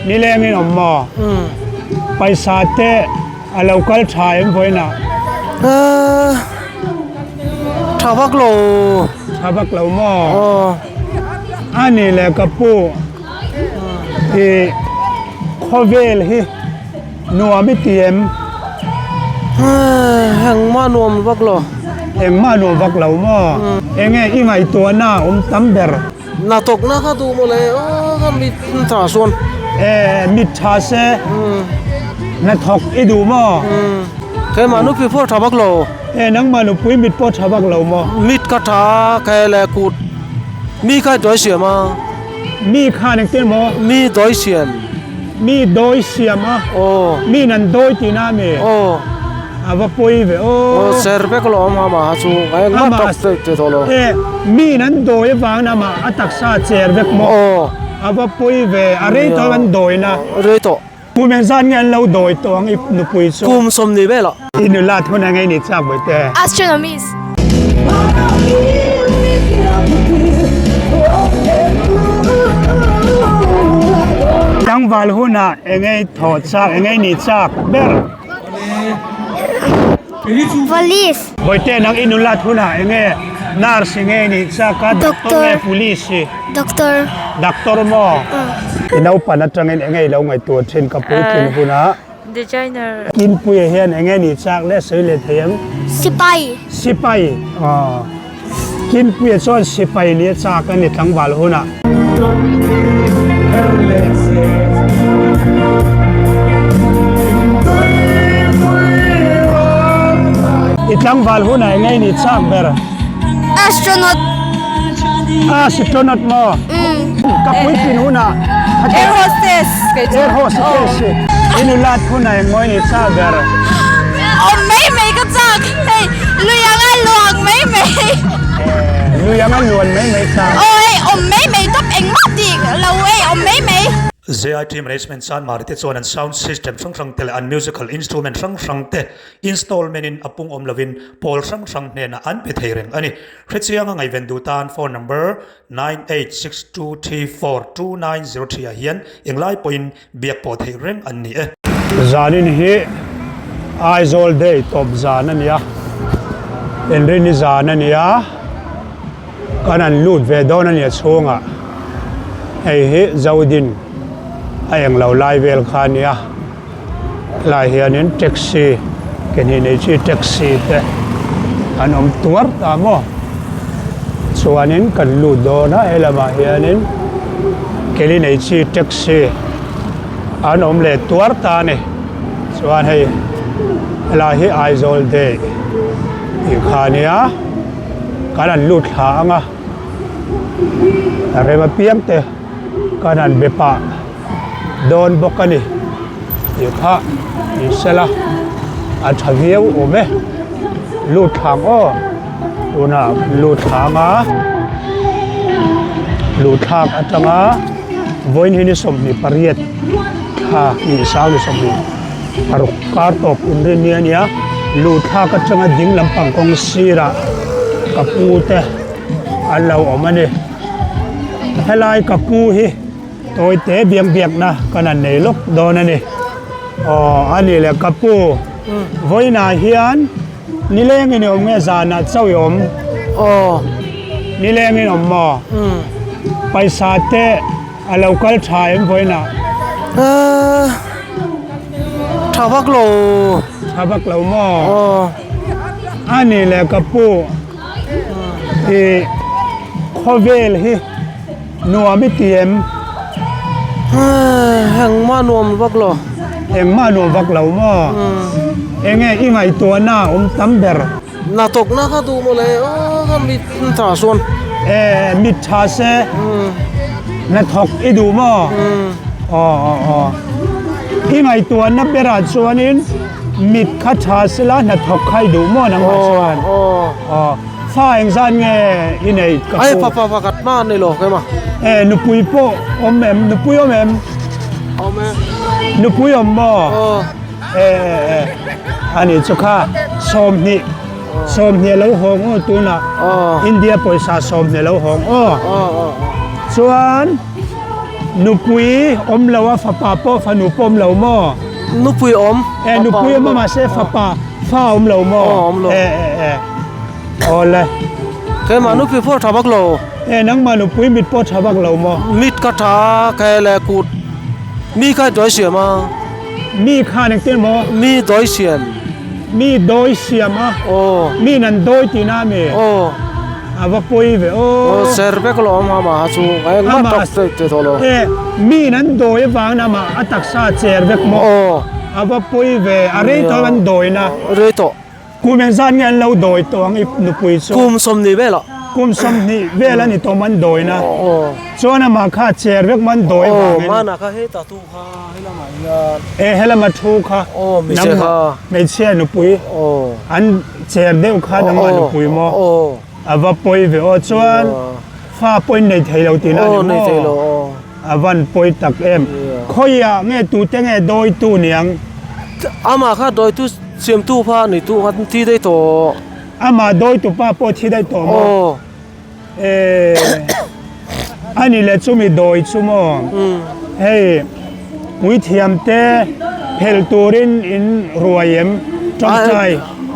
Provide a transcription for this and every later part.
Nilengin awm maw? Paisa te a lo kal tha em vawiinah? Tha vak lo. Tha vak lo maw? A ni le ka pu i khawvel hi nuam i ti em? Engmah nuam vak lo. Engmah nuam vak lo maw? Enge i ngaihtuahna awm tam ber? Hnathawkna kha duh maw le aw ka mit tha sawn. E mit tha se hnathawk i duh maw? Keimah nupui pawh tha vak lo. E nangmah nupui mit pawh tha vak lo maw? Mit ka tha kha le kut mi kha dawi siam a. Mi khan engtin maw? Mi dawi siam. Mi dawi siam a? Aw. Mi nan dawi tihna a mi? Aw. A va pawi ve aw. Aw cher vek lo awm amah kha chu a engmah tak te te tawh lo. E mi in an dawi avangin amah a taksa a cher vek maw? Aw. A va pawi ve a rei tawh an dawi na. Rei tawh. Kum engzat nge an lo dawi tawh ang i nupui chu? Kum 20 velah. I nula thun ang ei ni chak bawihte. Astronomist. Tlangval hunah engei thawh chak engei ni chak ber. Police. Bawihte nang i nula thunah enge nurse nge nih chak a doctor nge police hi? Doctor. Doctor maw? I naupan atangin enge i lo ngaihtuah thin ka puitlin hunah? Designer. Kinpuia hian enge nih chak le sawi leh thei ang? Sipai. Sipai. Aw. Kinpuia chuan sipai nih a chak a ni tlangval hunah. I tlangval hunah enge i nih chak ber? Astronaut. Astronaut maw? Ka puitlin hunah. Air hostess. Air hostess. I nulat hunah eng maw i nih chak ber? Awm mai mai ka chak. Hei lui anga luang mai mai. Lui anga luan mai mai chak. Aw hei awm mai mai tawp engmah tih lo hei awm mai mai. ZIT Management Chanmari te chuan an sound system hrang hrang te leh an musical instrument hrang hrang te installment in a pung awm lovin pawl hrang hrang hnenah an pe thei reng a ni. Hrechianga ngaihven duh tan phone number 9862342903 ah hian englai pawhin biak pawh theih reng an ni e. Zanin hi Aizawl Day tawp zan a nia, Inrini zan a nia, kan han lut ve dawn a nia chhungah hei hi Zodin a englo lai vel kha a nia. Helai hianin taxi ke hnih nei chi taxi te an awm tuar ta maw chuanin kan lut dawn a helamah hianin ke li nei chi taxi an awm leh tuar ta a ni chuan hei helai hi Aizawl day tih kha a nia kan han lut thla ang a rem apiang te kan han be pah. dawn bawk a ni tih kha ni sela a tha viau awm e lut thlang aw tunah lut thlang a luh thlak atanga vawiin hi ni 28 thla ni sang ni 26 kar tawp inrinni a nia luh thlak atanga ding lampang kawng sirah ka pu te an lo awm a ni helai ka pu hi. Tawite biak biakna kan han nei lawk dawn a ni. Aw, a ni le ka pu, vawiinah hian nilengin i awm nge zanah chauh i awm? Aw. Nilengin awm maw? Paisa te a lo kal tha em vawiinah? Ahh, tha vak lo. Tha vak lo maw? Aw. A ni le ka pu, i khawvel hi. Nuam i ti em? Engmah nuam vak lo. Engmah nuam vak lo maw? Enge i ngaihtuahna a awm tam ber? Hnathawkna kha duh maw le aw ka mit tha sawn. E mit tha se hnathawk i duh maw? Aw aw aw. I ngaihtuahna berah chuanin mit kha tha sela hnathawk kha i duh maw nangmah chuan? Aw aw. Fa engzat nge i nei ka pu? Ai fapa pakhat hma an nei lo keimah. E nupui pawh awm em? Nupui awm em? Awm e. Nupui awm maw? Aw. E e e ani chu kha 20 20 lo hawng aw tunah. Aw. India pawisa 20 lo hawng aw. Aw aw. Chuan. Nupui awm lo a fapa pawh fanu pawh awm lo maw? Nupui awm. E nupui awm a mahse fapa fa awm lo maw? Aw awm lo. E e e. Awle. Keimah nupui pawh tha vak lo. E nangmah nupui mit pawh tha vak lo maw? Mit ka tha ke leh kut mi kha dawi siam a. Mi khan engtin maw? Mi dawi siam. Mi dawi siam a. Aw. Mi nan dawi tihna a mi? Aw. A va pawi ve aw. Aw ser vek lo awm ama ha chu engmah tak te te tawh lo. E mi in an dawi avangin amah a taksa a cher vek maw? Aw. A va pawi ve a rei tawh an dawi na. Rei tawh. Kum engzat nge an lo dawi tawh ang i nupui chu? Kum 20 vel ah. Kum 20 vel a ni tawh man dawi na. Aw. Chuan amah kha a cher vek man dawi avangin. Aw mana kha heta tu kha helamah hian. E helama thu kha. Aw hmeichhia kha. Hmeichhia nupui. Aw. An cher deuh kha nangmah nupui maw? Aw. A va pawi ve aw chuan fa pawhin nei thei lo tihna a ni maw? Aw nei thei lo aw. A van pawi tak em. Khawiah nge tute nge dawitu niang? Amah kha dawitu siamtu kha ni tu kha thi daih tawh. Amah dawitu pa pawh thi daih tawh maw? Aw. Eee ani leh chumi dawi chu maw hei puithiam te phelh turin in ruai em tawngtai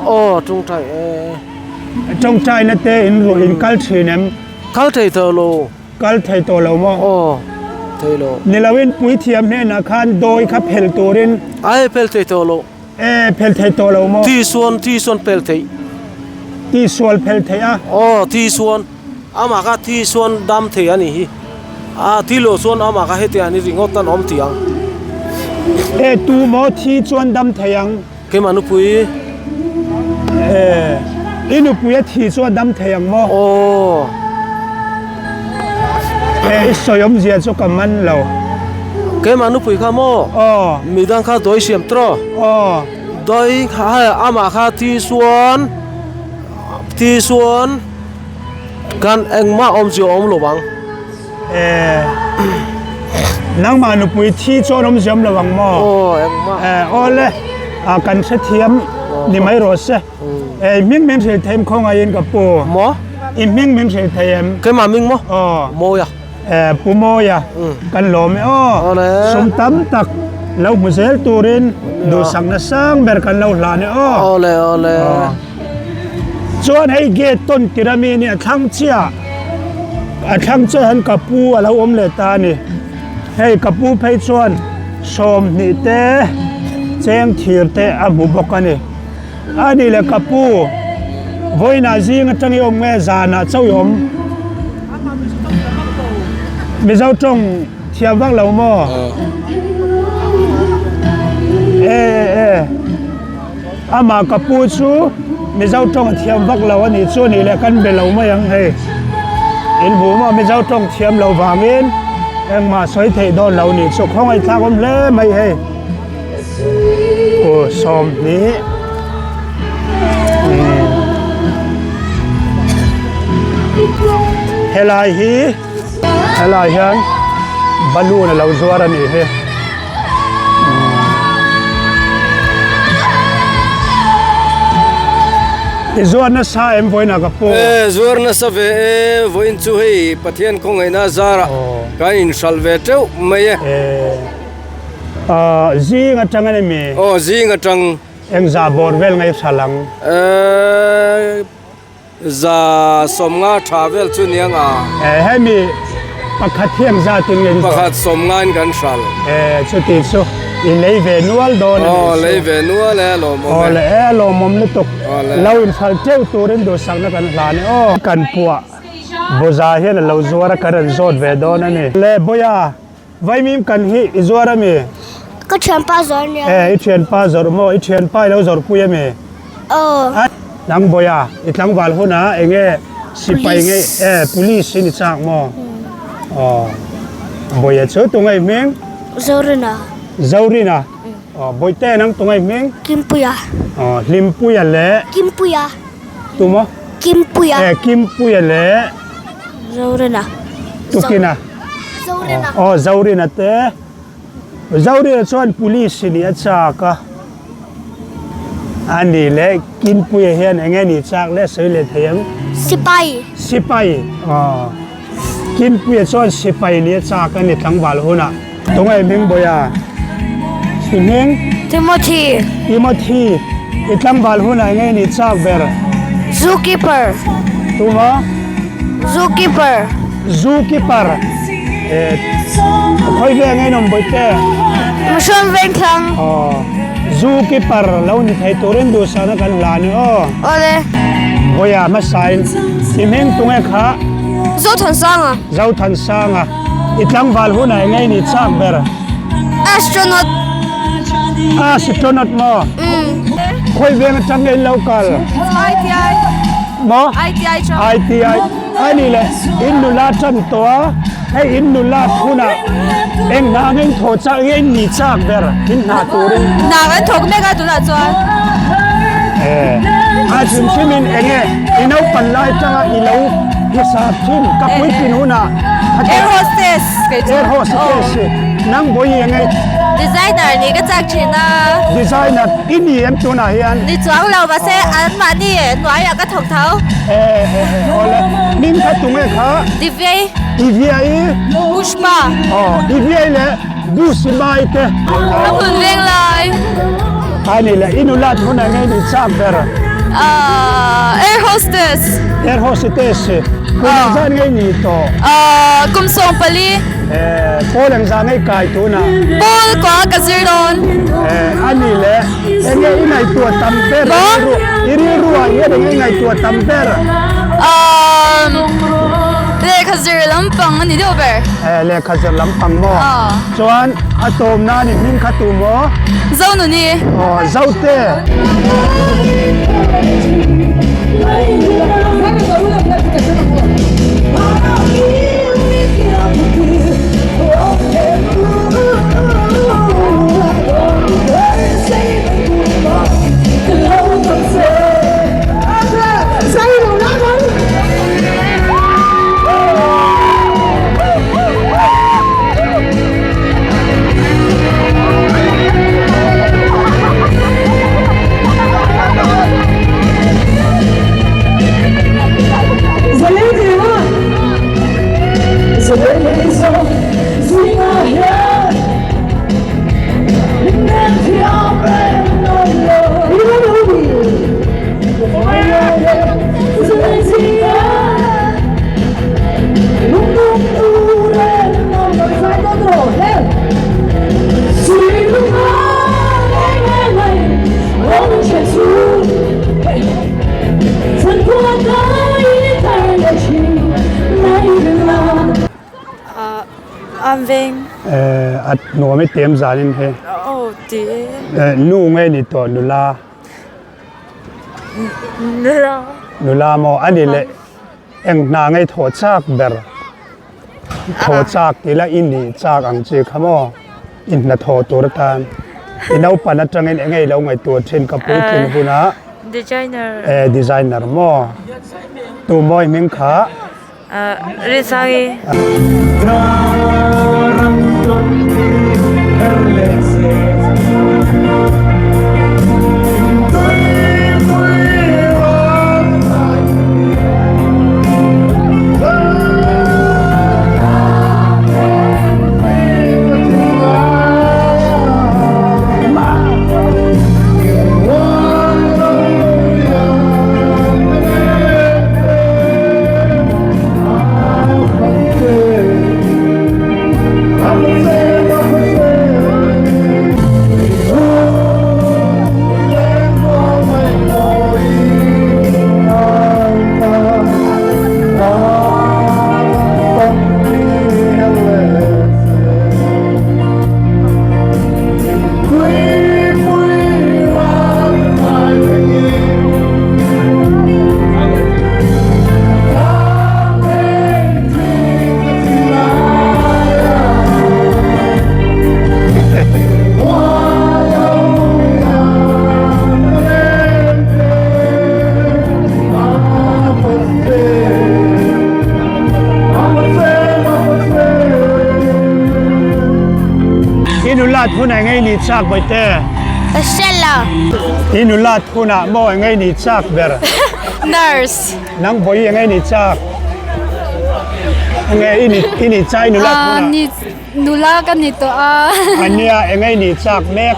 aw tawngtai e tawngtai na te in ruai in kal thin em kal thei tawh lo kal thei tawh lo maw aw thei lo ni lo in puithiam hnenah khan dawi kha phelh turin ai phelh thei tawh lo E, phel thei tawh lo maw? Thi suan, thi suan phel thei. Ti sual phel thei a? Aw, thi suan. Amah kha thi suan dam thei a nih hi. A, thi lo chuan amah kha hetiang ni ringawt an awm tih ang. E, tu maw thi chuan dam thei ang? Keimah nupui. E, i nupui a thi chu a dam thei ang maw? Aw. E, i sawi awmzia chu ka man lo. Keimah nupui kha maw? Aw. Midang kha dawi siam tawh. Aw. Dawi kha hei amah kha thi chuan thi chuan kan engmah awmzia awm lo ang. E, nangmah nupui thi chuan awmzia awm lo ang maw? Aw, engmah. E, aw le, a kan hrethiam ni mai rawh se. E, i hming min hrilh thei em khawngaihin ka pu? Maw? I hming min hrilh thei em? Keimah hming maw? Aw. Mawia. E, Pu Mawia, kan lawm e aw. Sum tam tak lo hmu zel turin duhsakna sang ber kan lo hlan e aw. Awle, awle. Chuan hei gate tawn tir ami nia a thlang chiah, a thlang chiah hian ka pu a lo awm leh ta a ni. Hei ka pu phei chuan 20 te cheng thir te a hmu bawk a ni. A ni le ka pu, vawiinah zing atang i awm nge zanah chauh i awm? Mizo tawng thiam vak lo maw? E e amah ka pu chu Mizo tawng a thiam vak lo a nih chu a nih le kan be lo mai ang hei. In hmu maw Mizo tawng thiam lo vangin engmah sawi theih dawn lo nih chu khawngaihthlak awm hle mai hei. Aw 20 helai hi helai hian balloon a lo zuar a nih hi i zuar nasa em vawiinah ka pu e zuar nasa ve e vawiin chu hei Pathian khawngaihna zarah kan inhralh ve teuh mai e. Ahh zing atang a ni mi? Aw zing atang. Eng za bawr vel ngai hra lang? Ehh za 50 tha vel chu nia nga. Eh hemi pakhat hi eng za tin nge ni? Pakhat 50 in kan hral. Eh chuti chu i lei ve nual dawn a ni chu. Aw lei ve nual e lawmawm e. Aw le e lawmawm lutuk. Lo inhralh teuh turin duhsakna kan hlan e aw. Kan puah Bawza hian a lo zuar a kan rawn zawt ve dawn a ni. Le Bawia. Vaimim kan hi i zuar a mi? Ka thianpa zawrh nia. E, i thianpa zawrh maw? I thianpa i lo zawrhpui a mi? Aw. Nang Bawia, i tlangval hunah eng nge sipai nge e police in i chak maw? Aw. Bawia chu tunge i hming? Zorina. Zorina? Aw, Bawihte nang tunge i hming? Kimpuia. Aw, Hlimpuia leh? Kimpuia. Tu maw? Kimpuia. E, Kimpuia leh? Zorina. Tukina. Zorina. Aw, Zorina te. Zorina chuan police nih a chak a. A nih leh Kimpuia hian eng nge nih chak le sawi leh thei ang? Sipai. Sipai. Aw. Kimpuia chuan sipai nia chak a ni tlangval hunah. Tunge hming Bawia? I hming? Timothy. Timothy, i tlangval hunah enge i nih chak ber? Zookeeper. Tuma? Zookeeper. Zookeeper. Eh, khawi ve enge in awm Bawihte? Mission Vengthlang. Aw, zookeeper lo ni thei turin duhsakna kan hlan e aw. Awle. Bawia hmasain i hming tunge kha? Zothansanga. Zothansanga. I tlangval hunah enge i nih chak ber? Astronaut. Astronaut maw? Khawi veng atang nge in lo kal? ITI. Maw? ITI tang. ITI. A nih leh in nula tan tawh a, hei in nula hunah eng hna nge in thawh chak nge in nih chak ber in hna turin? Hna kan thawk mek a tunah chuan. Eh, a hrim hrimin enge i naupan lai tanga i lo hisap thin ka puitlin hunah Air hostess kei chu. Air hostess nang vawi enge? Designer nih ka chak thin a. Designer i ni em tunah hian? Ni chuang lo mahse anmahni hnuaiah ka thawk tho. Eh eh eh awle hming kha tunge kha? Divyai. Divyai? Pushpa. Aw Divyai leh Dusimai te. Ka hmun veng lai. A ni le i nulat hunah nge ni chak ber? Aaa air hostess. Air hostess kum engzat nge ni tawh? Aaa kum 14. Eh pawl engzah nge kai tunah? Pawl kua ka zir dawn. Eh a ni le enge i ngaihtuah tam ber? I rilruah hian enge i ngaihtuah tam ber? Aaa lehkha zir lampang a ni deuh ber. Eh lehkha zir lampang maw? Chuan a tawm nan i hming kha tu maw? Zonuni. Aw Zote. A nuam i tem zanin he. Nu nge ni tawh nula. Nula. Nula maw a ni leh eng hna ngei thawh chak ber. Thaw chak tih la i nih chak ang chi kha maw? I hna thaw tur atan i naupan atangin eng ei lo ngaihtuah thin ka puitlin hunah Designer. Eh designer maw? Tu mawi hming kha? Rinsangi. I nulat hunah ngei ni chak bawihte. Ka hre lo. I nulat hunah maw engei ni chak ber. Nurse. Nang vawi engei ni chak. Enge i ni i ni chai nula Ah, thuna? ni nula ka ni tawh a. Ania enge i ni chak mek?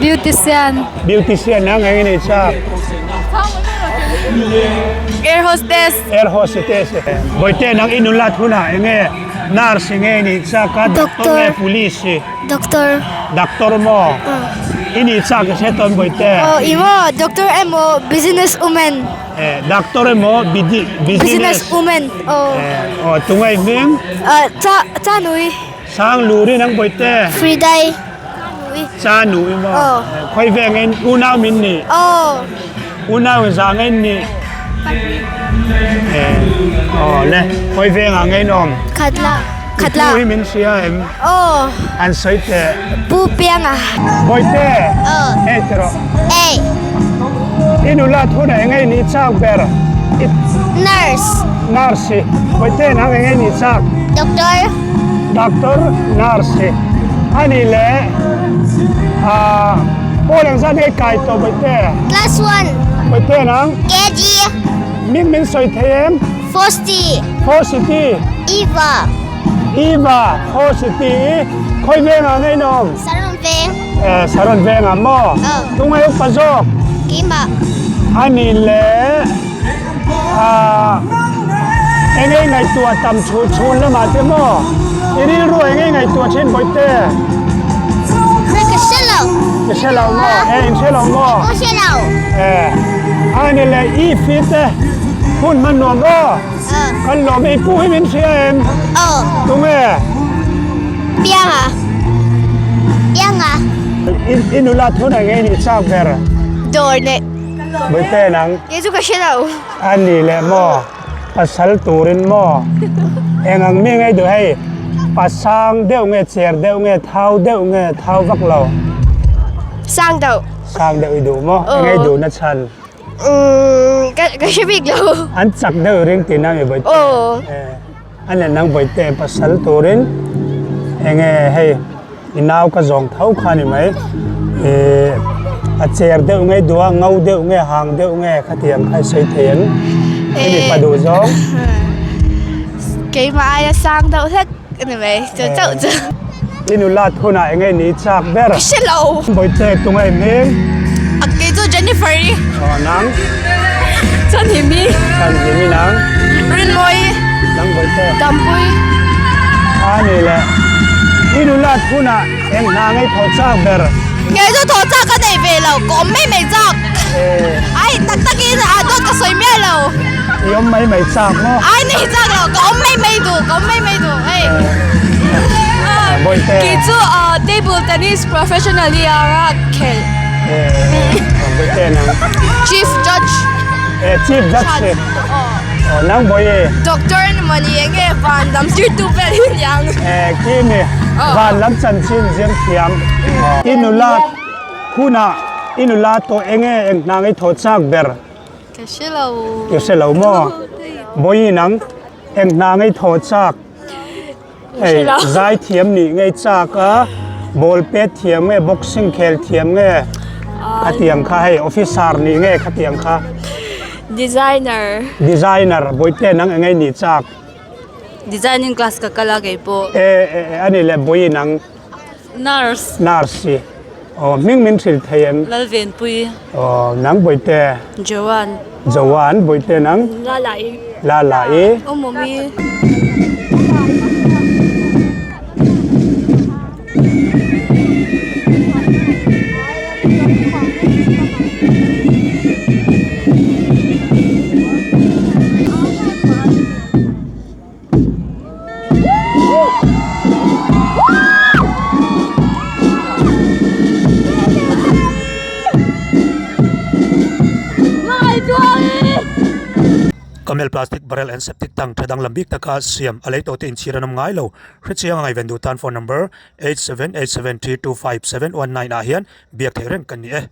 Beautician. Beautician ang enge i ni chak? Air hostess. Air hostess. Bawihte nang i nula thuna enge nurse nge i ni chak a doctor nge police? Doctor. Doctor maw? I ni chak i hre tawn Bawihte? Aw i maw doctor emaw business woman. Eh doctor emaw bidi business. Business woman aw. Eh aw tungai hming? Ah cha cha nui. Sang luri nang Bawihte? Fridai. Cha nui maw? Aw. Khawi ve ngein unau min ni? Aw. Unau in za ngein ni? Eh aw le khawi vengah ngein awm? Khatla. Khatla. I pu hi min hria em? Aw. An sawi teh. Pu Pianga. Bawihte. Aw. Hei ti rawh. Ei. I nula thuna eng ei nih chak ber? I. Nurse. Nurse i. Bawihte nang eng ei nih chak? Doctor. Doctor, nurse i. Ani le ah pawl eng zat nge kai tawh Bawihte? Class one. Bawihte nang? KG. Min min sawi thei em? Fosti. Fosti. Eva. Eva, Fosti i khawi vengah nge in awm? Saron veng. Eh, Saron vengah maw? Aw. Tungai upa zawk? Keimah. Ani le ah eng ei ngaihtuah tam chhun chhun lamah te maw? I rilru eng ei ngaihtuah thin Bawihte? Ka hre lo. Ka hre lo maw? Eh, in hre lo maw? Ka hre lo. Eh, ani le i fit e hun hman nuam aw. Kan lawm ei pu hi min hria em? Aw. Tunge? Pianga. Pianga. I nula thun eng nge nih chak ber? Dawr neh. Bawihte nang. Kei chu ka hre lo. A ni leh maw? Pasal turin maw? Eng ang mi ngei duh hei? Pasang deuh nge cher deuh nge thau deuh nge thau vak lo? Sang deuh. Sang deuh i duh maw? Eng nge i duhna chhan? Umm ka ka hre bik lo. An chak deuh ring tih nang i Bawihte. Aw. A nen nang Bawihte pasal turin enge hei i nau ka zawng tho kha ni mai. Ih a cher deuh nge duh a ngo deuh nge hang deuh nge khatiang kha i sawi thei ang. I mipa duh zawng. Keimah aia sang deuh hlek a ni mai chu chauh chu. I nula thunah eng nge ni chak ber? Ka hre lo. Bawihte tunga i hming? A kei chu Jennifer i. Aw nang? Chhanhimi. Chhanhimi nang? Rinmawi. Nang Bawihte? Dampui. A ni le. I nula thunah eng hna ngei thaw chak ber? Kei chu thaw chak ka nei ve lo, ka awm mai mai chak. Ai tak takin a dawt ka sawi miah lo. I awm mai mai chak maw? Ai nei chak lo, ka awm mai mai duh, ka awm mai mai duh hei. Bawihte. Kei chu table tennis professional hi a rak khelh. Bawihte nang. Chief judge. Chief judge. Aw nang bawi. Doctor ni mawni eng nge van lam zirtu vel hi niang. Khi ni van lam chanchin zir thiam. I nula hunah i nula tawh eng nge eng hna ngei thaw chak ber. Ka hre lo. I hre lo maw? Bawi nang eng hna ngei thaw chak. Hei zai thiam nih ngei chak a, ball pet thiam nge boxing khel thiam nge khatiang kha hei officer nih nge khatiang kha. Designer. Designer bawihte nang engei nih chak. Designing class ka kal a kei pawh. E e ani le bawi nang. Nurse. Nurse i. Aw hming min hrilh thei em? Lalvenpui. Aw nang bawihte. Joan. Joan bawihte nang. Lalai. Lalai. Awmawmi. Camel plastic barrel and septic tank tha danglam bik taka siam a lei tawh te inchhir an awm ngai lo. Hrechiang a ngaihven duh tan phone number 8787325719 ah hian biak theih reng kan ni e.